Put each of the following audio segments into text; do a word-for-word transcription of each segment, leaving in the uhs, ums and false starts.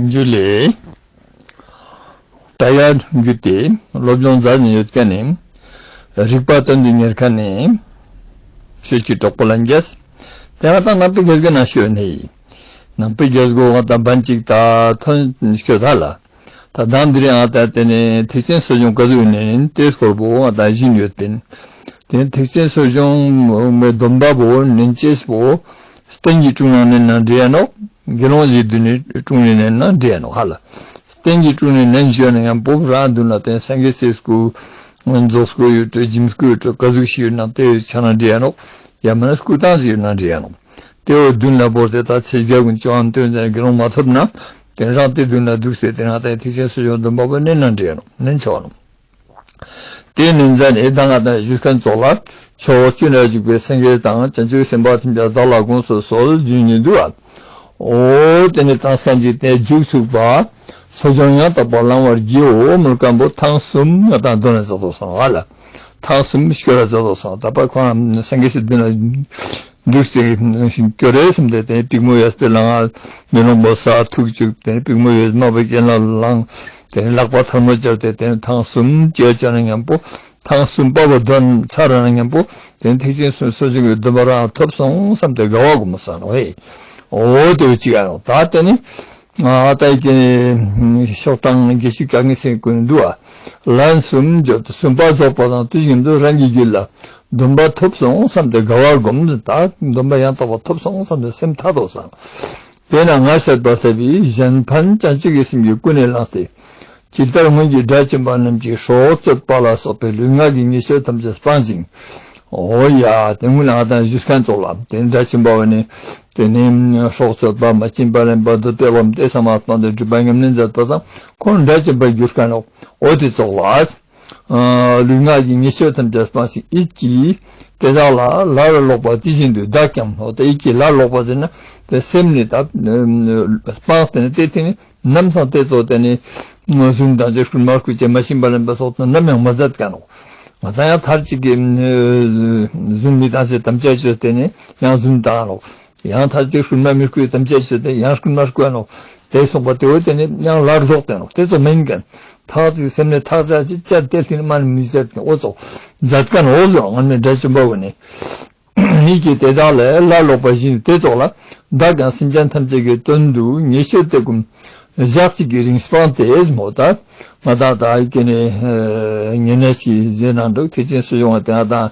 འཇུ་ལེ། ད་ཡར་འགྱུར་ཏེ་སློབ་སྦྱོང་མཛད་ནས་ཡོད་མཁན་ནི། རིག་པ་དོན་དུ་གཉེར་མཁན་ནི། ཆོས་ཀྱི་གྲོགས་པོ་ལྷན་རྒྱས། དེ་ང་དང་ནང་པའི་རྒྱལ་སྒོ་ན་ཤོད་ནས། ནང་པའི་རྒྱལ་སྒོ་ང་དང་བན་གཅིག་ད་ཐོན་སྐྱོད་ད་ལ། ད་དང་འདིར་ཡང་ད་དེ་ནས་ཐེག་ཆེན་སྲོལ་རྒྱུན་ག་ཟུག་ནས་དེ་སྐོར་པོ་ང་དང་བཞིན་ཡོད་པིན། དེ་ཐེག་ཆེན་སྲོལ་རྒྱུན་མའི་སྡོམ་པ་པོ་ནན་ཅེས་པོ། རྟེན་གྱི་དྲུང་ནང་ནས་ན་འདྲེ་ཡ་ནོག་དགེ་སློང་གཞི་བདུན་ནས་དྲུང་ནས་ནན་ན་འདྲེ་ཡ་ནོག་ཧ་ལ། རྟེན་གྱི་དྲུང་ནས་ནན་ཞོན་ན་ཡང་པོ་རང་མདུན་ལ་དེ་སངས་རྒྱས་སྲས་སྐུ། རྫོགས་སྐུ་ཡོད་དྲ་འཇིམ་སྐུ་ཡོད་དྲ་ག་ཟུག་ཞིག་ཡོད་ན་དེ་ཆ་ན་འདྲེ་ཡ་ནོག་ཡ་མ་ན་སྐུ་ཐང་ཞིག་ཡོད་ན་འདྲེ་ཡ་ནོག་དེ་བོ་མདུན་ལ་བོར་ཏེ་ད་ཚེས་བརྒྱད་ཀུན་བཅོ་ལྔ་སྟོན་ཟེར་དགེ་སློང་མ་ཐོབ་ན། དེ་རང་དེ་མདུན་ལ་འདུག་ཟེར་དེ་རང་དེ་ཐེག་ཆེན་སྲོལ་རྒྱུན་སྡོམ་པ་པོ་ནན་ན་འདྲེ་ཡ་ནོག་ནན་ཆོག་ནོག་དེ་ནི་མཛད་ནས་ད་ང་དང་བཞུགས་མཁན་ཚོགས་ལ། ཕྱོགས་བཅུ་ན་བཞུགས་པའི་སངས་རྒྱས་དང་བྱང་ཆུབ་སེམས་དཔའ་ཐམས་ཅད་བདག་ལ་དགོངས་སུ་གསོལ་ཞུ་ནི་འདུག་ཨ། འོ་དེ་ནི་དང་སྐད་ཅིག་དེ་མཇུག་ཚུགས་པ། སྲོལ་རྒྱུན་ཡང་དག་པར་བླང་བར་བགྱིའོ། མོལ་སྐམ་པོ་ཐེངས་གསུམ་ང་དང་འདོན་ནས་རྫོགས་སོང་ཨ་ལ། ཐེངས་གསུམ་སྐྱོར་ར་རྫོགས་སོང་། ད་པ་ཁོ་རང་སངས་རྒྱས་སྲས་མདུན་ལ། འདུག་སྟེ་སྐྱོ་རེ་སེམས་ཏེ་དེ་པིག་མོ་ཡོད་པའི་ལང་ང་མེ་ལོང་པོ་ས་ཐུག་བཅུག་དེ་པིག་མོ་ཡོད་མ་པ་ཀྱེན་ལ་ལང་། དེ་ལག་པ་ཐལ་མོ་སྦྱར་ཏེ་དེ་ཐེངས་གསུམ་ཅེས་བྱ་ན་མཉམ་པོ། ཐེངས་གསུམ་པ་བོ་འདོན་ཚར་ན་མཉམ་པོ། དེ་ཐེག་ཆེན་སྲོལ་རྒྱུན་གྱི་སྡོམ་པ་རང་ཐོབ་སོང་བསམ་སྟེ་དགའ་བ་སྒོམ་ས་ནོ་ཧེ། འོ་དེ་བོ་ཅིག་ཨ་ཡོང་ད་དེ་ནི། ཨ་ད་ཀྱེ་ཤོག་གྲངས་བརྒྱད་ཅུ་གྱ་གཉིས་སེ་ཀུན་འདུག་ཨ། ལན་གསུམ་བརྗོད་དེ་གསུམ་པ་རྫོགས་པ་དང་དུས་གཉིས་སུ་རང་གི་རྒྱུད་ལ། སྡོམ་པ་ཐོབ་སོང་བསམ་སྟེ་དགའ་བ་སྒོམ་ད་སྡོམ་པ་ཡང་དག་པ་ཐོབ་སོང་བསམ་སྟེ་སེམས་ཐག་དོག་སང་། དེས་ན་ང་ཟད་པ་ཟད་པའི་གཞན་ཕན་བྱང་ཆུབ་ཀྱི་སེམས་ཀྱིས་ཀུན་ནས་བསླངས་ཏེ། ཇི་ལྟར་སྔོན་གྱི་དགྲ་བཅོམ་པ་རྣམས་ཀྱིས་སྲོག་གཅོད་པ་ལ་སོགས་པའི་ལུས་ངག་གི་ཉེས་སྤྱོད་ཐམས་ཅད་སྤངས་ཤིང་། འོ་ཡ་དེ་སྔོན་ལ་ང་དང་བཞུགས་མཁན་ཚོགས་ལ་དེ་དགྲ་བཅོམ་པ་བ་ནི། དེ་ནི་སྲོག་གཅོད་པ་མ་བྱིན་པ་ལེན་པ་འདོད་པའི་བློ་དེ་ཚང་མ་སྤངས་ཏེ་སྒྲིབ་པ་ཉམས་ལེན་མཛད་པ་སང་ཁོང་དགྲ་བཅོམ་པར་གྱུར་མཁན་ནོ། འོ་དེ་ཚོགས་ལ། ལུས་ངག་གི་ཉེས་སྤྱོད་ཐམས་ཅད་སྤངས་ཤིང་ཡིད་ཀྱིས་དེ་དག་ལ་སླར་ལོག་པ་དེ་བཞིན་དུ་བདག་ཀྱང་འོ་དེ་ཡིད་ཀྱིས་སླར་ལོག་པ་ཟེར་ན་དེ་སེམས་ནི་ད་སྤངས་ཏེ་ནི་དེ་དེ་ནི་ནམ་སང་དེ་ཚོགས་དེ་ནི་རྫུན་དང་ཅེས་རྐུན་མ་རྐུ་ཅེས་མ་བྱིན་པ་ལེན་པ་སོགས་དང་ནམ་ཡང་མ་མཛད་མཁན་ནོ། ང་ཚང་ཡང་མཐར་གཅིག་གི་རྫུན་མི་བཏང་ཟེར་དམ་བཅའ་བྱས་དེ་ནི་ཡང་རྫུན་བཏང་ནོ། ཡང་མཐར་གཅིག་རྐུན་མ་མི་རྐུའི་དམ་བཅའ་བྱས་ཏེ་ཡང་རྐུན་མ་རྐུ་ནོ། དེ་སོང་པ་དེ་བོ་དེ་ནི་ཡང་སླར་ལྡོག་སྟེ་ནོ། དེ་ཚོ་མིན་མཁན། ཐག་ཅིག་སེམས་ནི་ཐག་ཆ་ཅིག་བཅད་དེ་ལྷིན་མ་ནི་མི་བཅད་མཁན་འོ་ཚོ། མཛད་མཁན་འོ་ཚོ་ང་ནི་དགྲ་བཅོམ་པ་བོ་ནི། ཡིད་ཀྱིས་དེ་དག་ལས་སླར་ལོག་པ་བཞིན་དེ་ཚོགས་ལ། བདག་ཀྱང་སེམས་ཅན་ཐམས་ཅད་ཀྱི་དོན་དུ་ཉེས་སྤྱོད་དེ་ཀུན། ཞག་གཅིག་གི་རིང་སྤངས་ཏེ་མོ་ད། ང་དང་ད་ཀྱེ་ནས་ཉེ་གནས་ཀྱི་རྗེས་གནང་འདུག་ཐེག་ཆེན་སྲིད་གཞུང་བ་དེ་ང་དང་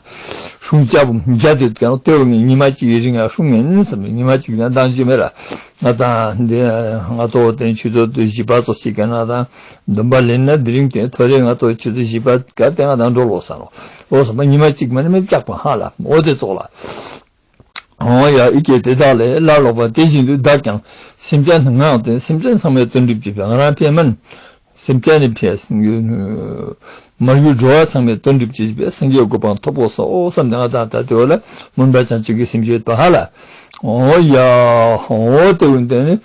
སྲུང་སྐྱོབ་རྒྱ་དུས་ཀྱང་ལྟོས་ངས་ཉི་མ་གཅིག་གི་རིང་ང་སྲུང་ངན་བསམ་ནས་ཉི་མ་གཅིག་ན་འདང་རྒྱུ་མེད་ལ། ང་དང་འདི་ང་ཏོ་དེ་ཆུ་ཚོད་དུ་བཞི་པ་ཚོ་ཞིག་ག་ང་དང་སྡོམ་པ་ལེན་ན་དེ་རིང་དེ་ཐོ་རེ་ང་ཏོ་ཆུ་ཚོད་བཞི་པ་ག་དེ་ང་དང་འགྲོ་ལོ་ས་ལོ། ལོ་སོང་པ་ཉི་མ་གཅིག་མ་ནི་མི་སྐྱག་པ་ཧ་ལ་འོ་དེ་ཙོག་ལ། འོ་ཡ་ཨི་ཀྱེ་དེ་དག་ལས་སླར་ལོག་པ་དེ་བཞིན་དུ་བདག་ཀྱང་སེམས་ཅན་ངག་དེ་སེམས་ཅན་ཚང་མའི་དོན་སྒྲུབ་ཀྱི་ང་རང་ཕན་མིན། སེམས་ཅན་ནི་ཕན། མར་གྱུར་འགྲོ་བ་ཚང་མའི་དོན་སྒྲུབ་ཀྱི་པའི་སངས་རྒྱས་གོ་འཕང་ཐོབ་དགོས་སོ་བསམ་ནས་ང་དང་ད་དེ་བ་ལ་མུན་པ་བྱང་ཆུབ་ཀྱི་སེམས་བྱེད་པ་ཧ་ལ། འོ་ཡ་འོ་དེ་བུ་དེ་ནི།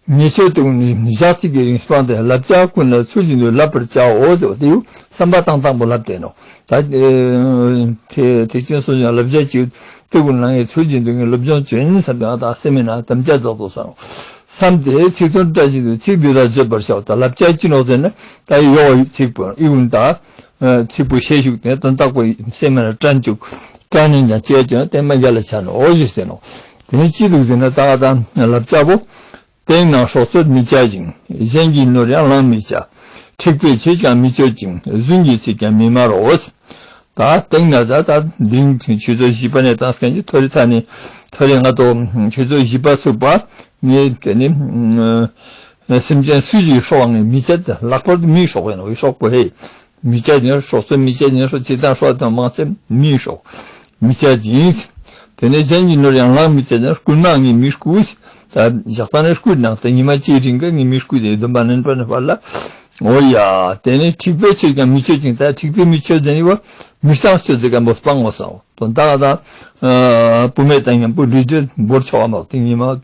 ཉེས་སྤྱོད་དེ་ནི་ཞག་གཅིག་གི་རིང་སྤངས་ཏེ་བསླབ་བྱ་ཀུན་ལ་ཚུལ་བཞིན་དུ་བསླབ་པར་བྱའོ་ཟེར་བ་དེ་ཡུ་བསམ་པ་བཏང་བཏང་པོ་བསླབ་བསྡད་ནོ། ད་ཐེག་ཆེན་སྲོལ་རྒྱུན་བསླབ་བྱ་གཅིག་དེ་ཀུན་ལ་ངས་ཚུལ་བཞིན་དུ་ངས་སློབ་སྦྱོང་བྱོན་བསམ་པའི་ང་དང་སེམས་མེད་ན་དམ་བཅའ་རྫོགས་སོ་བསམ། བསམ་སྟེ་ཚིག་དོན་བཀྲ་ཤིས་དུ་ཚིག་འདི་ལྟར་བརྗོད་པར་བྱའོ། ད་བསླབ་བྱ་ཅི་ནོག་ཟེར་ན་ད་ཡོ་ཚིག་པོ་ཨི་ཀུན་ད་ཚིག་པོ་ཤེས་ཞུགས་ཏེ་དོན་དག་པོ་སེམས་མེད་ན་དྲན་བཅུག་དྲན་ནས་ཀྱང་བྱས་ཀྱང་བརྟན་མ་རྒྱ་ལ་ཆ་ནོ་འོ་ཞུས་ཟེར་ནོ། དེ་ནི་ཅི་འདུག་ཟེར་ན་ད་ང་དང་བསླབ་བྱ་པོ། སྟེང་ན་སྲོག་གཅོད་མི་བྱ་ཞིང་། གཞན་གྱི་ནོར་ཡང་བླང་མི་བྱ། འཁྲིག་པའི་ཆོས་ཀྱང་མི་སྤྱོད་ཅིང་། རྫུན་གྱི་ཚིག་ཀྱང་མི་སྨྲ་རོ། ད་སྟེང་ན་ད་ད་འདིང་ཆུ་ཚོད་བཞི་པ་ནས་བཏང་མཁན་གྱི་ཐོ་རེ་ཚ་ནས་ཐོ་རེ་ང་ཏོ་ཆུ་ཚོད་བཞི་པ་ཚུགས་པ་ངས་དེ་ནི་སེམས་ཅན་སུ་ཞིག་སྲོག་ངས་མི་བཅད། ལྷག་པར་དུ་མིའི་སྲོག་ཡིན་ནོ། སྲོག་པོ་ཧེ། མི་བྱ་ཞིང་སྲོག་གསོད་མི་བྱ་ཞིང་སྲོག་ཅི་དང་སྲོག་དང་མང་ཚེ་མིའི་སྲོག་མི་བྱ་ཞིང་། དེ་ནས་གཞན་གྱི་ནོར་ཡང་བླང་མི་བྱ་ཞིང་རྐུན་མ་ངས་མི་རྐུ། ད་ཞག་ཐང་ནས་རྐུ་ནང་དེ་ཉི་མ་གཅིག་རིང་གི་ངས་མི་རྐུ་ཞེས་སྡོམ་པ་ནན་པ་ནས་བར་ལ། འོ་ཡ། དེ་ནས་འཁྲིག་པའི་ཆོས་ཀྱང་མི་སྤྱོད་ཅིང་། ད་འཁྲིག་པའི་མི་སྤྱོད་ཟེར་ནི་བ་མི་གཙང་སྤྱོད་ཟེར་ག་མོ་སྤང་ངོ་སོང་། དོན་དག་ད་བུད་མེད་དང་མཉམ་པོ་ལུས་འབྲེལ་བོར་ཆོག་པ་མོ་དེ་ཉི་མ།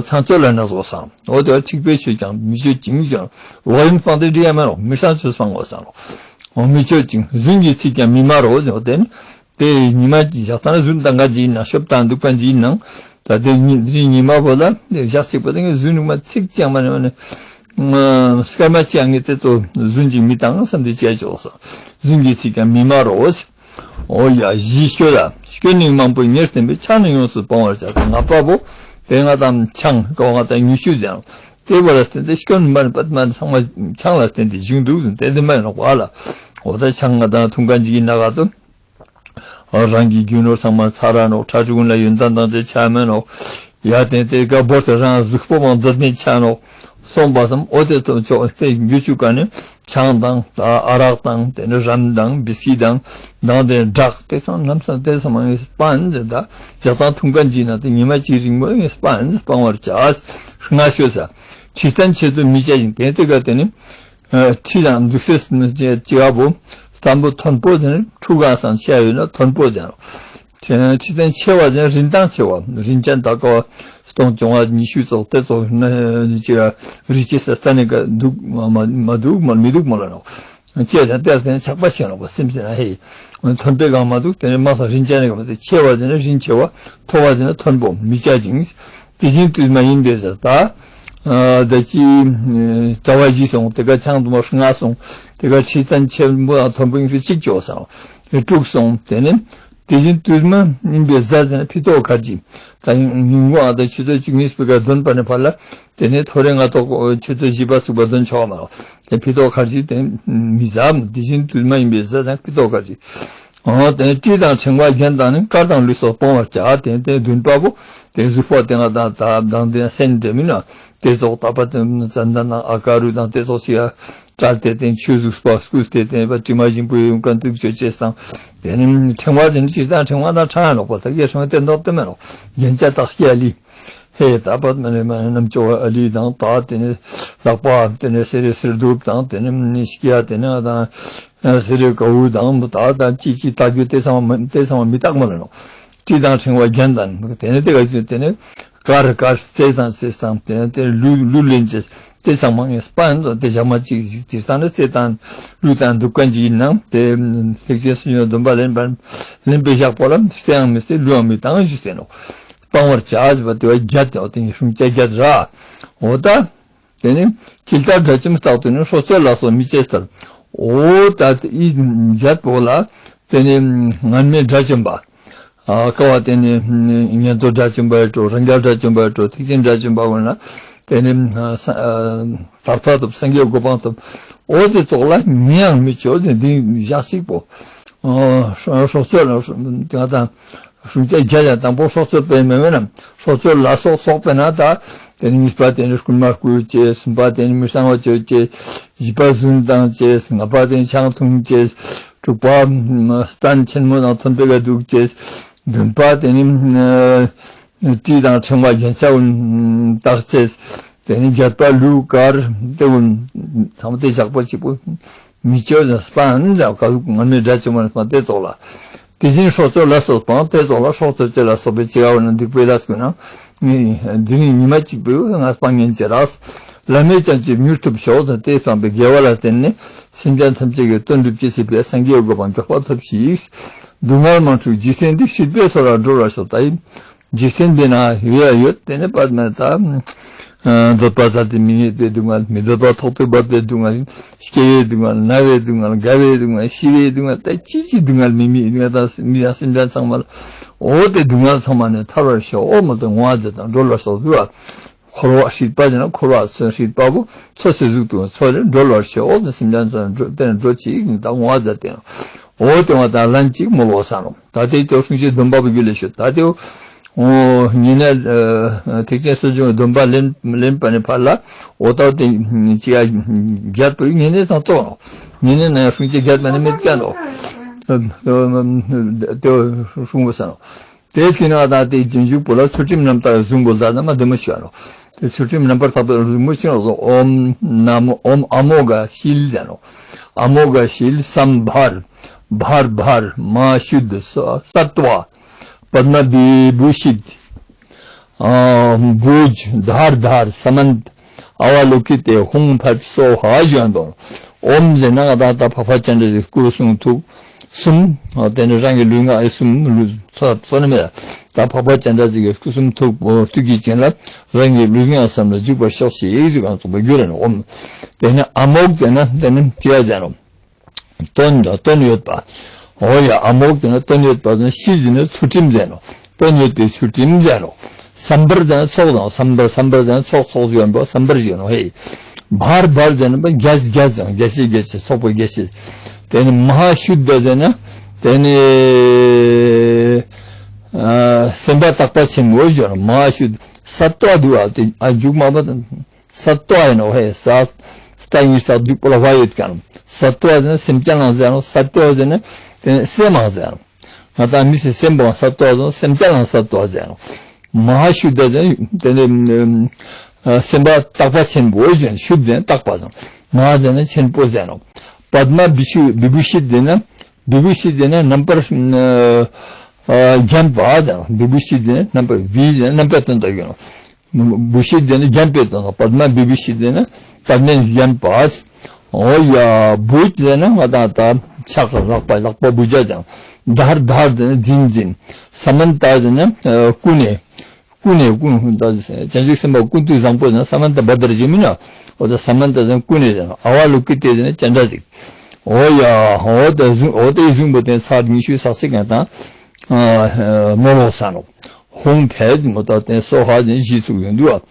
ཚང་ཚོད་ལ་ན་བཟོ་སང་། འོ་དེ་འཁྲིག་པའི་ཆོས་ཀྱང་མི་སྤྱོད་ཅིང་ཞེས། ལོག་གཡེམ་སྤངས་ཏེ་འདྲི་ཡ་མེད་རོགས། མི་གཙང་ཆོས་སྤང་དགོས་སང་རོགས། འོ་མི་སྤྱོད་ཅིང་རྫུན་གྱི་ཚིག་ཀྱང་མི་སྨྲ་རོ་ཟེར་བ་དེ་ནི། དེ་ཉི་མ་ཞག་ཐང་རྫུན་དང་འགའ་ཅིག་ཡིན་ན་ཤོབ་དང་འདུག་པ་ཅིག་ཡིན་ནང་། ད་ ད་དེ་ཉི་དེ་རིང་ཉི་མ་བོ་ལ་དེ་ཞག་གཅིག་པོ་དེ་ངས་རྫུན་རིང་མ་ཚིག་ཅང་མ་ནས་མ་ནས། སྐར་མ་གཅིག་ངས་དེ་ཚོ་རྫུན་གྱིས་མི་བཏང་བསམ་དེ་བྱས་ཆོག་སོ། རྫུན་གྱིས་ཚིག་ཀྱང་མི་སྨྲ་རོ། འོ་ཡ། བཞི་སྐྱོ་ལ། སྐྱོན་ནི་མང་པོས་ཉེར་བསྟན་པས། ཆང་ནི་ཡོངས་སུ་སྤང་བར་བྱ། ལྔ་པ་བོ། དེ་ང་དང་ཆང་ཀ་བ་ང་དང་ཉི་ཤུ་ཟེར། དེ་བ་ལ་བརྟེན་ཏེ་སྐྱོན་མ་ནི་པད་མ་ནི་ཚང་མ་ཆང་ལ་བརྟེན་ཏེ་བྱུང་འདུག་ཟེར་དེ་དེ་མ་ཡིན་ནོག་པ་ལ། འོ་ད་ཆང་ང་དང་འཐུང་མཁན་ཅིག་ཡིན་ན་ག་ཚོད། རང་གི་རྒྱུ་ནོར་ཚང་མ་ཚར་ར་ནོག་ཁྲ་ཆུ་ཀུན་ལ་ཡོན་ཏན་དང་བཅས་ཆ་མེད་ནོག་ཡ་དེ་དེ་ག་བོར་ཏེ་རང་གཟུགས་པོ་མང་འཛད་མེད་ཆ་ནོག་སོང་པ་སམ། འོ་དེ་ཚོ་ཆོག་དེ་རྒྱུ་ཆུ་ཀ་ནི་ཆང་དང་ད་ཨ་རག་དང་དེ་ནི་རམ་དང་བི་སི་དང་དང་དེ་ནི་སྦྲག་དེ་ཚང་ལམ་སང་དེ་ཚང་མ་ངས་སྤང་ཟེར། ད་ཇ་དང་འཐུང་མཁན་ཅིག་ན་དེ་ཉི་མ་གཅིག་རིང་མོ་ངས་སྤང་ཟེར། སྤང་བར་བྱ། ལྔ་ཤོས་ས། ཕྱི་བཙན་ཆེད་དུ་མི་བྱ་ཞིང་། དེ་དེ་ག་དེ་ནི། ཁྲི་དང་འདུག་སའི་ལྕི་བ་བོ་སྟམ་བུ་མཐོན་པོ་ཟེར་ན་ཕྲུ་གུ་སང་ཆེ་ཡོད་ན་མཐོན་པོ་ཟེར། ཁྲི་སྟན་ཆེ་བ་ཟེར་ན་རིན་ཐང་ཆེ་བ། རིན་ཅན་ད་ཀ་བ་སྟོང་བཅོ་ལྔ་ཉི་ཤུ་ཙོགས་དེ་ཙོགས་ན་ཅི་ར་རི་ཆེ་ས་ས་ནི་ཀ་འདུག་མ་མ་མ་འདུག་མ་མི་འདུག་མ་ལ་ནོ། ཅེས་ཀྱང་དེར་བརྟེན་ཆགས་པ་ཆེ་ནོ་བ་སེམས་ཟེར་ན་ཧེ། མཐོན་པོའི་གང་མ་འདུག་དེ་ནི་མ་སང་རིན་ཅན་ནི་གང་མ་འདུག་ཆེ་བ་ཟེར་ན་རིན་ཆེ་བ། མཐོ་བ་ཟེར་ན་མཐོན་པོ་མི་བྱ་ཞིང་། དེ་བཞིན་དུས་མ་ཡིན་པའི་ཟེར་ད། ད་ཅི། ཟླ་བ་བཞི་སོང་དེ་ག་ཆང་དུ་མ་ལྔ་སོང་དེ་ག་ཁྲི་སྟན་ཆེན་པོ་དང་མཐོན་པོ་ཡིན་ཚེ་གཅིག་ཅོ་སོང་། དེ་དྲུག་སོང་དེ་ནི། དེ་བཞིན་དུས་མ་ཡིན་པའི་གཟའ་ཟེར་ན་ཕི་ཏོག་ཁར་གྱི། ད་ཡིན་ཉིན་གུང་ཨ་ད་ཆུ་ཚོད་བཅུ་གཉིས་པའི་ག་འདོན་པ་ནས་ཕར་ལ། དེ་ནས་ཐོ་རེ་ང་ཏོག་ཆུ་ཚོད་བཞི་པ་ཚུགས་པ་འདོན་ཆོག་མ་རོ། དེ་ཕི་ཏོག་ཁར་གྱི་དེ་མི་གཟའ་དེ་བཞིན་དུས་མ་ཡིན་པའི་གཟའ་ཟེར་ན་ཕི་ཏོག་ཁར་གྱི། འོ་དེ་སྤྲི་དང་ཕྲེང་བ་རྒྱན་དང་ནི་དཀར་དང་ལུས་སོགས་སྤོང་བར་བྱ། དེ་དེ་བདུན་པ་པོ་དེ་གཟུགས་པོ་དེ་ང་དང་ད་དང་དེ་སེན་འདྲ་མིན་ན་དེ་སོགས་ད་པ་དེ་ཙན་དན་དང་ཨ་ཀ་རུ་དང་དེ་སོགས་ཤིག་ཡ་བཀྲལ་ཏེ་དེ་ཆོས་གཟུགས་པ་སྐུས་ཏེ་དེ་པ་དྲི་མ་ཞིམ་པོ་ཡོང་མཁན་དུག་ཆོས་ཅེས་དང་དེ་ནི་ཕྲེང་བ་དེ་ནི་སྤྱིར་བཏང་ཕྲེང་བ་དང་ཕྲེང་ཡ་ལོག་པ་དག་གིས་ཕྲེང་བ་དེ་འདོགས་དེ་མེད་ལོག་རྒྱན་ཆ་དག་སྐྱེ་ལི། ཧེ་ད་པ་མ་ནི་མ་ནི་རྣམ་ཅོ་ཨ་ལི་དང་ད་དེ་ནི་ལག་པ་དེ་ནི་སེ་རི་སེར་གདུབ་དང་དེ་ནི་སྐྱ་དེ་ནི་དང་སེ་རི་གའུ་དང་ད་དང་ཅི་ཅི་ལྟ་རྒྱུ་དེ་ཚང་མ་དེ་ཚང་མ་མི་རྟག་མ་ལ་ནོ། སྤྲི་དང་ཕྲེང་བ་རྒྱན་དང་དེ་ནི་དེ་ག་ཚོད་དེ་ནི་དཀར་དཀར་རྩེ་དང་རྩེ་དང་དེ་ནི་དེ་ལུ་ལུ་ལེན་ཅེས་དེ་ཚང་མ་ངས་སྤང་དོ། དེ་ཞག་མ་གཅིག་ཅིག་དེ་ཚང་ནི་རྩེ་དང་ལུ་དང་འདུག་ག་ཅིག་ཡིན་ནང་དེ་ཐེག་ཆེན་སུ་ཡོད་སྡོམ་པ་ལེན་པར་ལེན་པའི་ཞག་པོ་ལ་རྩེའང་མི་རྩེ་ལུའང་མི་བཏང་ཞུས་ཏེ་ནོ། སྤང་བར་བྱ་ཟེར་བ་དེ་བ་བརྒྱད་དེ་འོ་དེ་ནི་སྲུང་བྱ་བརྒྱད་ར། འོ་ད། དེ་ནི་ཇི་ལྟར་དགྲ་བཅོམ་རྟག་ཏུ་ནི། སྲོག་རྩོལ་ལ་སོགས་མི་བྱེད་ལྟར། འོ་ད་དེ་ཡི་བརྒྱད་པོ་ལ་དེ་ནི་སྔར་མེད་དགྲ་བཅོམ་པ། ཨ་ཀ་བ་དེ་ནི་ཉན་ཐོས་དགྲ་བཅོམ་པ་ཡི་འགྲོ་རང་རྒྱལ་དགྲ་བཅོམ་པ་ཡི་འགྲོ་ཐེག་ཆེན་དགྲ་བཅོམ་པ་འོ་ན་དེ་ནི་ས་ཨ་དར་ཕ་ཐོབ་སངས་རྒྱས་གོ་འཕང་ཐོབ། འོ་དེ་ཙོགས་ལ་ཉན་ཡང་མི་བྱེད་དེ་འདི་ཞག་གཅིག་པོ། ཨ་སྲོག་རྩོལ་ལ་སྲོག་དེ་ང་དང་། སྲུང་བྱ་བརྒྱད་ཡང་དང་པོ་སྲོག་རྩོལ་པའི་མེད་མེད་ན་སྲོག་རྩོལ་ལ་སོགས་སོགས་པས་ན་ད། དེ་ནི་གཉིས་པ་དེ་ནི་རྐུན་མ་རྐུ་བྱེད། གསུམ་པ་དེ་ནི་མི་གཙང་བ་སྤྱོད་བྱེད། བཞི་པ་རྫུན་བཏང་བྱེད། ལྔ་པ་དེ་ནི་ཆང་འཐུང་བྱེད། དྲུག་པ་སྟན་ཆེན་མོ་དང་མཐོན་པོའི་ག་འདུག་བྱེད། བདུན་པ་དེ་ནི་སྤྲི་དང་ཕྲེང་བ་རྒྱན་ཆ་བཏགས་བྱེད། དེ་ནི་བརྒྱད་པ་ལུ་དཀར་དེ་ཚང་མ་དེ་ཞག་པོ་གཅིག་པོ། མི་བཅོལ་ལ་སྤང་ཟེར་བ་ཀ་ལུག་ངར་མའི་དགྲ་བཅོམ་པ་ནི་སྤང་དེ་ཙོགས་ལ། དེ་བཞིན་སྲོག་རྩོལ་ལ་སོགས་སྤང་དེ་ཙོགས་ལ་སྲོག་རྩོལ་བཅས་ལ་སོགས་པའི་བྱ་བ་ནི་སྡིག་པའི་ལས་ཀུན་ན། འདི་ནི་ཉི་མ་གཅིག་པུའི་ང་སྤང་ཉན་ཅེས་རག་ལམ་མེད་ཀྱང་ཅིས་མྱུར་ཐུབ་ཤོག་ཟེར་དེ་སྤངས་པའི་དགེ་བ་ལ་བརྟེན་ནས་སེམས་ཅན་ཐམས་ཅད་ཀྱི་དོན་སྒྲུབ་ཅེས་སྲིད་པའི་སངས་རྒྱས་གོ་འཕང་མགྱོགས་པར་ཐོབ་ཤིག་སྡུག་བསྔལ་མང་སྤྱོད་འཇིག་རྟེན་འདི། སྲིད་པའི་མཚོ་ལས་སྒྲོལ་བར་ཤོག་ད་ཡིན། འཇིག་རྟེན་འདི་ན་ཡོད་ཡ་ཡོད་དེ་ནི་པདྨ་ད། འདོད་པ་བསལ་ཏེ་མི་མྱེད་པའི་སྡུག་བསྔལ། མི་འདོད་པ་ཐོག་ཏུ་བབས་པའི་སྡུག་བསྔལ། སྐྱེ་བའི་སྡུག་བསྔལ། ན་བའི་སྡུག་བསྔལ། རྒ་བའི་སྡུག་བསྔལ། ཤི་བའི་སྡུག་བསྔལ། ད་ཅི་ཅི་སྡུག་བསྔལ་མི་མི་སྡུག་བསྔལ་དང་མི་ཡང་སེམས་ཅན་ཚང་མ་ལ། འོ་དེ་སྡུག་བསྔལ་ཚང་མ་ནས་ཐར་བར་ཤོག་འོ་མ་དེ་ངོ་བོ་མཛད་དང་སྒྲོལ་བར་ཤོག་ཟེར་བ། འཁོར་བ་སྲིད་པ་ཡིན་ན་འཁོར་བ་ཚོན་སྲིད་པ་བོ་མཚོ་ཟེར་གཟུགས་དུ་མཚོ་ལས་སྒྲོལ་བར་ཤོག་ཟེར་སེམས་ཅན་ཚོ་ལ་སྒྲོལ་དེ་ནས་སྒྲོལ་ཅིག་ད་ངོ་བོ་མཛད་དེ། འོ་དེ་བ་དང་ལན་གཅིག་མོལ་བ་ས་ནོ། ད་དེ་ལྟར་སྲུང་བྱེད་སྡོམ་པ་བུ་རྒྱུད་ལས་ཤོད། ད་དེ་འོ་ཉེ་གནས་ཐེག་ཆེན་སྲོལ་འབྱུང་སྡོམ་པ་ལེན་ལེན་པ་ནས་ཕར་ལ་འོ་ད་དེ་ཅི་ཡ་བརྒྱད་པོ་ཉེ་གནས་དང་གཙོ་ནོ། ཉེ་གནས་ན་ཡང་སྲུང་བྱེད་བརྒྱད་པ་ནས་མེད་ཀ་ནོ། དེ་སྲུང་བ་ས་ནོ། དེ་ཕྱིན་ན་ད་དེ་རྗེས་འཇུག་པོ་ལ་ཚུལ་ཁྲིམས་རྣམ་དག་གཟུང་དགོས་ལ་ན་མ་བདེ་མོ་ཤོད་ནོ། དེ་ཚུལ་ཁྲིམས་རྣམ་པར་དག་པའི་གཟུང་མོ་ཤོད་ནོ། ཨོཾ་ན་མོ་ཨོཾ་ཨ་མོ་ག་ཤིལ་ཟེར་ནོ། ཨ་མོ་ག་ཤིལ་སམ་བྷར། བྷར་བྷར་མ་ཤུདྡྷ་ས་སཏྭ། པདྨ་བི་བྷུ་ཤིད། ཨ་བྷུ་ཇ་དྷར་དྷར་སྨནྟ། ཨ་ཝ་ལོ་ཀི་ཏེ་ཧཱུྃ་ཕཊ་སྭཱ་ཧཱ་ཞུ་ཡ་འདོན། ཨོཾ་ཟེར་ན་ང་དང་ད་ཕ་ཕ་ཅན་དྲ་ཞིག་སྐུ་གསུང་ཐུགས། གསུམ། དེ་ནས་རང་གི་ལུས་ངག་ཡིད་གསུམ་ལུས་ཚོ་ཚོ་ནི་མེད། ད་འཕགས་པ་སྤྱན་རས་གཟིགས་ཀྱི་སྐུ་གསུང་ཐུགས་ཐུགས་ཀྱི་རྒྱན་ལ་རང་གི་ལུས་ངག་གསུམ་ལ་འཇུག་པར་ཤོག་ཅེས་ཟེར་གང་ཚོགས་པ་རྒྱུ་རེད་ནོ། དེ་ནས་ཨ་མོག་དེ་ན་དེ་ནི་ཅི་ཡ་ཟེར་ནོ། དོན་དང་དོན་ཡོད་པ། འོ་ཡ། ཨ་མོག་དེ་ན་དོན་ཡོད་པ་དང་། ཤིད་ཟེར་ན་ཚུལ་ཁྲིམས་ཟེར་ནོ། དོན་ཡོད་པའི་ཚུལ་ཁྲིམས་ཟེར་ནོ། སམ་བར་ཟེར་ན་ཚོགས་དང་། སམ་བར་སམ་བར་ཟེར་ན་ཚོགས་ཚོགས་ཡོད་པ་སམ་བར་ཡོད་ནོ། ཧེ། བར་བར་ཟེར་ན་རྒྱས་རྒྱས་དང་རྒྱས་བཤད་རྒྱས་བཤད་ཚོགས་པ་རྒྱས་བཤད། དེ་ནི་མ་ཧཱ་ཤུདྡྷ་ཟེར་ན་དེ་ནི་ཨ་སེམས་པ་དག་པ་ཆེན་པོ་ཡོད་ནོ། མ་ཧཱ་ཤུདྡྷ་ས་ཏྭ་དུ་བ་དེ་ཨ་མཇུག་མ་པ་དང་། ས་ཏྭ་ཡིན་ནོ། ཧེ། ས་ཏྭ་ཡིན་ས་འཇུག་པ་ལ་བ་ཡོད་ཀྱང་། ས་ཏྭ་ཟེར་ན་སེམས་ཅན་ལ་ཟེར་ནོ། ས་ཏྭ་ཟེར་ན་དེ་ནི་སེམས་མ་ཟེར་ནོ། ང་དང་མི་སེམས་སེམས་པ་ས་ཏྭ་ཟེར་ནོ། སེམས་ཅན་ལ་ས་ཏྭ་ཟེར་ནོ། མ་ཧཱ་ཤུདྡྷ་ཟེར་ན་དེ་ནི་ཨ་སེམས་པ་དག་པ་ཆེན་པོ་ཟེར་ནོ། ཤུདྡྷ་ཟེར་ན་དག་པ་ཟེར་ནོ། མ་ཧཱ་ཟེར་ན་ཆེན་པོ་ཟེར་ནོ། པདྨ་བི་ཤུ་བི་བྷུ་ཤི་ཟེར་ན་བི་བྷུ་ཤི་ཟེར་ན་རྣམ་པར་ཨ་ཨ་བརྒྱན་པ་ཟེར་ནོ། བི་བྷུ་ཤི་ཟེར་ན་རྣམ་པར་བི་ཟེར་ན་རྣམ་པའི་དོན་དག་ཡོད་ནོ། བི་བྷུ་ཤི་ཟེར་ན་བརྒྱན་པའི་དོན་དག་པདྨ་བི་བྷུ་ཤི་ཟེར་ན་པདྨས་བརྒྱན་པ། འོ་ཡ། བྷུ་ཇ་ཟེར་ན་ང་དང་ད་ཕྱག་ལག་པ་ལག་པ་བྷུ་ཇ་ཟེར། དྷར་དྷར་ཟེར་ན་འཛིན་འཛིན། ས་མན་ཏ་ཟེར་ན་ཨ་ཀུན་ནས། ཀུན་ནས་ཀུན་ད་བྱང་ཆུབ་སེམས་དཔའ་ཀུན་ཏུ་བཟང་པོ་ཟེར་ན་ས་མན་ཏ་བྷ་དྲ་ཇི་མིན་ན། འོ་ད་ས་མན་ཏ་ཟེར་ན་ཀུན་ནས་ཟེར་ན། ཨ་ཝ་ལོ་ཀི་ཏེ་ཟེར་ན་སྤྱན་རས་གཟིགས། འོ་ཡ། འོ་དེ་བཟུང་འོ་དེ་བཟུང་པོ་དེ་ཚར་ཉི་ཤུ་ས་སི་གང་དང་། ཨ་མོ་ལོ་ས་ནོ། ཧོང་ཕེ་མོ་ད་དེ་སོ་ཧ་ཅན་བཞི་ཚུགས་ཡོང་འདུག་ཨ།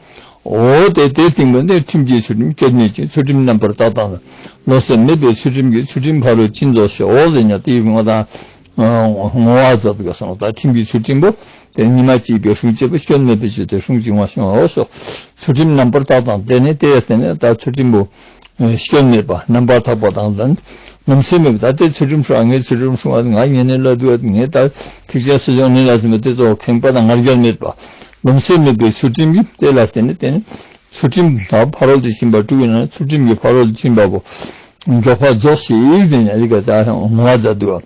འོ་དེ་དེ་སྟེང་པོ་འདི་ཁྲིམས་ཀྱི་ཚུལ་ཁྲིམས་སྐྱོན་མེད་ཅིང་། ཚུལ་ཁྲིམས་རྣམ་པར་དག་དང་། ལོ་ཟེར་མེད་པའི་ཚུལ་ཁྲིམས་ཀྱི་ཚུལ་ཁྲིམས་ཕ་རོལ་ཕྱིན་རྫོགས་ཤོག་འོ་ཟེར་ཉ་དེ་ཡི་ངོ་དང་། ངོ་བ་མཛད་དགོས་སོང་། ད་ཁྲིམས་ཀྱི་ཚུལ་ཁྲིམས་པོ་དེ་ཉི་མ་གཅིག་པའི་སྲུང་བྱེད་པོ་སྐྱོན་མེད་པའི་ཆེད་དུ་སྲུང་ཅིང་བ་ཤོང་འོ་ཤོག་ཚུལ་ཁྲིམས་རྣམ་པར་དག་དང་། དེ་ནས་དེ་ཡང་དེ་ནས་ད་ཚུལ་ཁྲིམས་པོ་སྐྱོན་མེད་པ་རྣམ་པར་དག་པ་དང་ལྡན། ལམ་སེལ་མེད་པ། ད་ལྟའི་ཚུལ་ཁྲིམས་སྲུང་བ་ངའི་ཚུལ་ཁྲིམས་སྲུང་བ་ང་ངེས་ནས་ལ་དུ་བ་ངས་ད་ཐེག་ཆེན་སྲིད་སྦྱོང་ནི་ལ་ཟིན་པ་དེ་ཚོ་ཁེངས་པ་དང་ང་རྒྱལ་མེད་པ། ལམ་སེལ་མེད་པའི་ཚུལ་ཁྲིམས་ཀྱིས་དེ་ལ་བརྟེན་ནས་དེ་ནི་ཚུལ་ཁྲིམས་དང་ཕ་རོལ་ཏུ་ཕྱིན་པ་དྲུག་ཡིན་ན་ཚུལ་ཁྲིམས་ཀྱི་ཕ་རོལ་ཏུ་ཕྱིན་པ་པོ་མགྱོགས་པ་རྫོགས་ཤིག་ཟེར་ནས་ཡི་གེ་ད་ངོ་བ་མཛད་དུ་བ།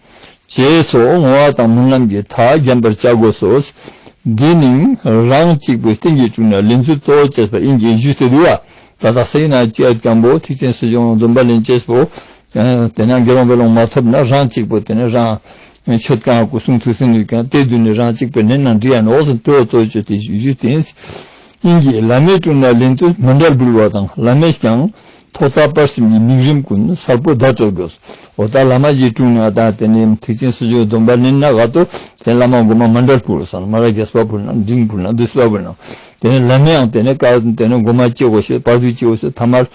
ཅེས་སོགས་བསྔོ་བ་དང་སྨོན་ལམ་གྱིས་མཐའ་བརྒྱན་པར་བྱ་དགོས་སོ། འདི་ནི་རང་གཅིག་པུའི་རྟེན་གྱི་དྲུང་ནས་ལེན་ཚུལ་གཙོ་བོ་བྱས་པ་ཡིན་གྱི་ཞུས་ཏེ་འདུག་བ། ད་ལྟ་སེ་ན་ཅི་ཡ་སྐམ་པོ་ཐེག་ཆེན་སྲིད་སྦྱོང་སྡོམ་པ་ལེན་ཅེས་པོ། དེ་ན་དགེ་སློང་བེ་སློང་མ་ཐོབ་ན་རང་གཅིག་པུ་དེ་ནས་རང་མཆོད་ཁང་སྐུ་གསུང་ཐུགས་སེམས་ནུས་ཀྱང་དེ་དུས་ནས་རང་གཅིག་པུ་ནས་ན་འདྲི་ཡ་ནོག་ཟེར་དོ་གཙོ་བཅོས་ཏེ་ཞུས་ཏེ། ཡིན་གྱི་བླ་མའི་དྲུང་ནས་ལེན་དུས་མཎྜལ་འབུལ་བ་དང་བླ་མས་ཀྱང་ཐོག་མཐའ་བར་གསུམ་གྱི་དམིགས་རིམ་ཀུན་གསལ་པོ་བརྡ་སྤྲོད་དགོས། འོ་ད་བླ་མ་ཞིག་དྲུང་ནས་ད་དེ་ནས་ཐེག་ཆེན་སྲིད་སྦྱོང་སྡོམ་པ་ལེན་ན་ག་ཏོ་དེ་བླ་མ་མགོ་མ་མཎྜལ་ཕུལ་སོང་མ་ར་རྒྱས་པ་ཕུལ་ན་འབྲིང་ཕུལ་ན་བསྡུས་པ་ཕུལ་ན། དེ་ནས་བླ་མས་ཡང་དེ་ནས་ཀ་དེ་ནས་མགོ་མ་སྐྱེ་དགོས་ཤེས་བར་དུ་སྐྱེ་དགོས་ཤེས་ཐ་མར་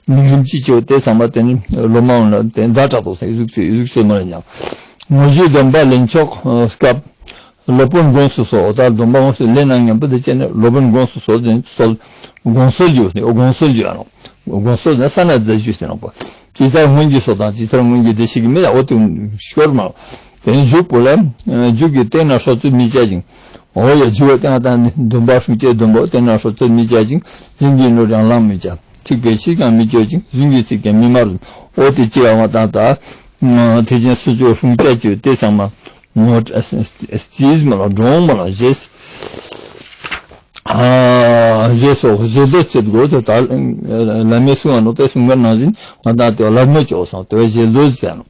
དམིགས་རིམ་གཅིག་སྐྱེ་དགོས་དེ་ཚང་མ་དེ་ནས་སློབ་མ་འོང་ན་དེ་ནས་བརྡ་སྤྲོད་དགོས་ས་ཨི་ཟུག་ཚོད་ཨི་ཟུག་ཚོད་མ་ལ་ཉག་ངོ་བཞི་སྡོམ་པ་ལེན་ཆོག་སྐབས། སློབ་དཔོན་དགོངས་སུ་གསོལ། ད་སྡོམ་པ་དགོངས་སུ་ལེན་ན་མཉམ་པོ་དེ་བྱས་ནས་སློབ་དཔོན་དགོངས་སུ་གསོལ་ཏེ་གསོལ། དགོངས་གསོལ་རྒྱུ་ནི་དགོངས་གསོལ་རྒྱུ་ཨ་ནོ། དགོངས་གསོལ་ནི་ས་ན་རྫ་ཞུ་ཟེར་ནོ། ཇི་ལྟར་སྔོན་གྱི་སོ་དང་ཇི་ལྟར་སྔོན་གྱི་བདེ་གཤེགས་ཀྱི་མི་ལ་འོ་དེ་ཤོར་མ། དེ་ནས་མཇུག་པོ་ལ་མཇུག་གི་སྟེང་ན་ཧྲོ་ཚུལ་མི་བྱ་ཞིང་། འོ་ཡ་མཇུག་པ་སྟེང་ན་ད་ནི་སྡོམ་པ་སྲུང་བྱའི་སྡོམ་པ་སྟེང་ན་ཧྲོ་ཚུལ་མི་བྱ་ཞིང་། རྫུན་གྱི་ལུང་དྲངས་བླང་མི་བྱ། འཁྲིག་པའི་ཕྱིར་ཀྱང་མི་སྤྱོད་ཅིང་རྫུན་གྱི་ཚིག་ཀྱང་མི་སྨྲ་རུ། འོ་དེ་ཅི་ཡང་བ་དང་ད། ཐེག་ཆེན་སྲིད་སྦྱོང་སྲུང་བྱ་བཅོས་ཏེ་ཚང་མ། ངོ་སྤྲད་རྩིས་མ་ལ་འགྲོང་མ་ལ་ཞེས། ཨ་ཞེས་སོགས་ཞེས་ལྡོག་བྱེད་དགོས་ཏེ་ད་བླ་མའི་གསུང་བ་ནོ་དེ་གསུང་བ་ནང་བཞིན་ང་དང་དེ་ལ་མོ་ཅོག་སང་དེ་ཞེས་ལྡོག་བྱས་ནོ།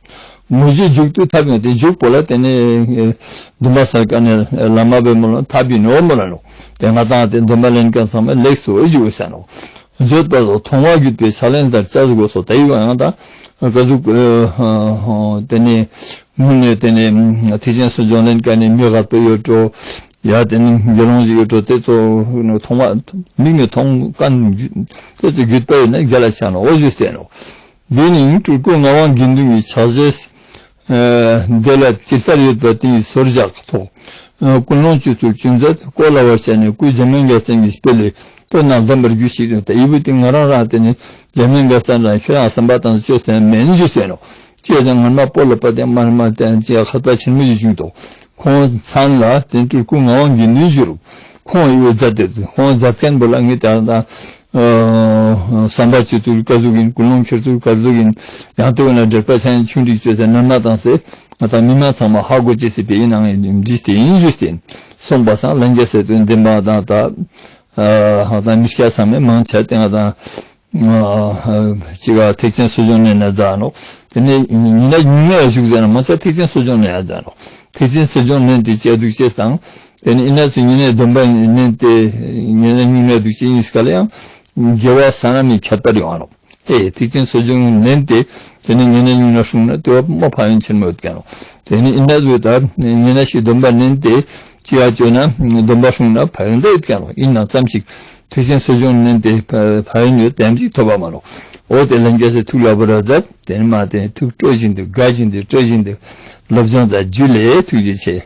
མུ་བཞི་མཇུག་ཏུ་ཐབས་ཡོད་དེ་མཇུག་པོ་ལ་དེ་ནས་འདུན་པ་སར་ཀ་ནས་བླ་མ་བེ་མོ་ལ་ཐབས་ཡིན་ནོ་མོ་ལ་ནོ། དེ་ང་དང་དེ་འདུན་པ་ལེན་མཁན་ཚང་མས་ལེགས་སོ་ཞུ་བས་ཟེར་ནོ། བརྗོད་པ་སོགས་མཐོང་བ་བརྒྱུད་པའི་ཕྱག་ལེན་ལྟར་བྱ་དགོས་སོ། ད་ཡི་བ་ཡང་དང་ཀ་ཟུག་དེ་ནས་མུ་ནས་དེ་ནས་ཐེག་ཆེན་སྲིད་སྦྱོང་ལེན་མཁན་ནས་མི་དགའ་བོ་ཡོད་འགྲོ། ཡ་དེ་ནས་དགེ་སློང་ཞིག་ཡོད་འགྲོ། དེ་ཚོ་མཐོང་བ་མིག་ནས་མཐོང་མཁན་དེ་ཚོ་བརྒྱུད་པ་ཡིན་ན་རྒྱ་ལ་ཆགས་ནོ་འོ་ཞུས་ཏེ་ནོ། འདི་ནི་སྤྲུལ་སྐུ་ངག་དབང་དགེ་འདུན་གྱི་ཕྱག་རྗེས། ཨ་དེ་ལ་ཇི་ལྟར་ཡོད་པ་དེ་ཡི་ཟུར་བཞག་ཐོག་ཀུན་སློང་བཅུ་ཚུལ་ཅུང་ཟད་བཀོད་ལ་བར་བྱས་ནས་སྐུ་འཇམ་དབྱངས་རྒྱལ་མཚན་གྱི་དཔལ་ལས་སྤྲོ་ན་གདམས་པར་གྱུར་ཞིག་ད་ཡི་བུ་དེ་ང་རང་རང་དེ་ནི་འཇམ་དབྱངས་རྒྱལ་མཚན་རང་ཁྱེད་རང་བསམ་པ་དང་བཅོས་ཏེ་མེད་ཞུས་ཏེ་ནོ། ཅེས་དང་ངར་མ་པོ་ལ་པ་དེ་མར་མར་བསྟན་ཅེས་ཁ་ཏ་ཆེན་མོ་ཞིག་བྱུང་དོ། ཁོང་ཚང་ལ་དེ་སྤྲུལ་སྐུ་ངག་དབང་དགེ་འདུན་ཞུ་རུ། ཁོང་ཡི་བོ་མཛད་དེ་ཁོང་མཛད་མཁན་པོ་ལ་ངས་ད་ལྟ་བསམ་པ་བཅུ་ཚུལ་ཀ་ཟུག་ཡིན། ཀུན་སློང་ཁྱེར་ཚུལ་ཀ་ཟུག་ཡིན། ཡང་དེ་བས་ན་འགྲེལ་པ་ཆ་ཡིན་ཆུང་འགྲིག་བཅོས་ཟེར་ནན་མ་དང་ཟེར་ང་དང་མི་མང་ཚང་མ་ཧ་གོ་ཅེས་ཟེར་བའི་ཡིན་ནའང་ཡིན་འདྲིས་ཏེ་ཡིན་ཞུས་ཏེ། སོང་པ་སང་ལན་རྒྱ་ཟེར་དོན་བདེན་པ་དང་ད་ཧ་དང་མི་སྐྱ་ཚང་མས་མང་ཆེ་བསྟན་ང་དང་། ཅི་ག་ཐེག་ཆེན་གསོ་སྦྱོང་ནན་ན་ཛ་ནོག། དེ་ནས་ཉི་ན་ཉུང་ན་བཞུགས་ཟེར་ན་མ་ཚད་ཐེག་ཆེན་གསོ་སྦྱོང་ནན་ཡ་ཛ་ནོག། ཐེག་ཆེན་གསོ་སྦྱོང་ནན་ཏེ་བཅས་འདུག་ཅེས་དང་། དེ་ནས་ཨི་ན་སུ་ཉི་ན་སྡོམ་པ་ནན་ཏེ་ཉི་ན་ཉུང་ན་འདུག་ཅེས་གཉིས་ཀ་ལ་ཡང་དགེ་བ་བསགས་ན་མི་ཁྱད་པར་ཡོང་ནོག། ཨེ་ཐེག་ཆེན་གསོ་སྦྱོང་ནན་ཏེ་དེ་ནས་ཉི་ན་ཉུང་ན་སྲུང་ན་དེ་བ་མ་ཕན་ཡོན་ཆེན་མོ་ཡོད་ཀྱང་ནོག། དེ་ནས་ཨི་ན་སུ་ད་ཉི་ན་ཤི་སྡོམ་པ་ནན་ཏེ་ཅི་ཡ་བཅོས་ན་སྡོམ་པ་སྲུང་ན་ཕན་ཡོན་ད་ཡོད་ཀྱང་ནོག། ཨིན་ན་ཙམ་ཞིག་ཐེག་ཆེན་གསོ་སྦྱོང་ནན་ཏེ་ཕ་ཕན་ཡོན་ཡོད་དམ་ཞིག་ཐོབ་པ་མ་ནོག། འོ་དེ་ལན་རྒྱལ་སྲས་ཐུགས་ལ་བུ་ར་མཛད། དེ་ནས་མ་དེ་ཐུགས་སྤྲོ་བཞིན་དུ་དགའ་བཞིན་དུ་སྤྲོ་བཞིན་དུ་སློབ་སྦྱོང་དང་རྒྱུད་ལས་ཐུགས་རྗེ་ཆེ།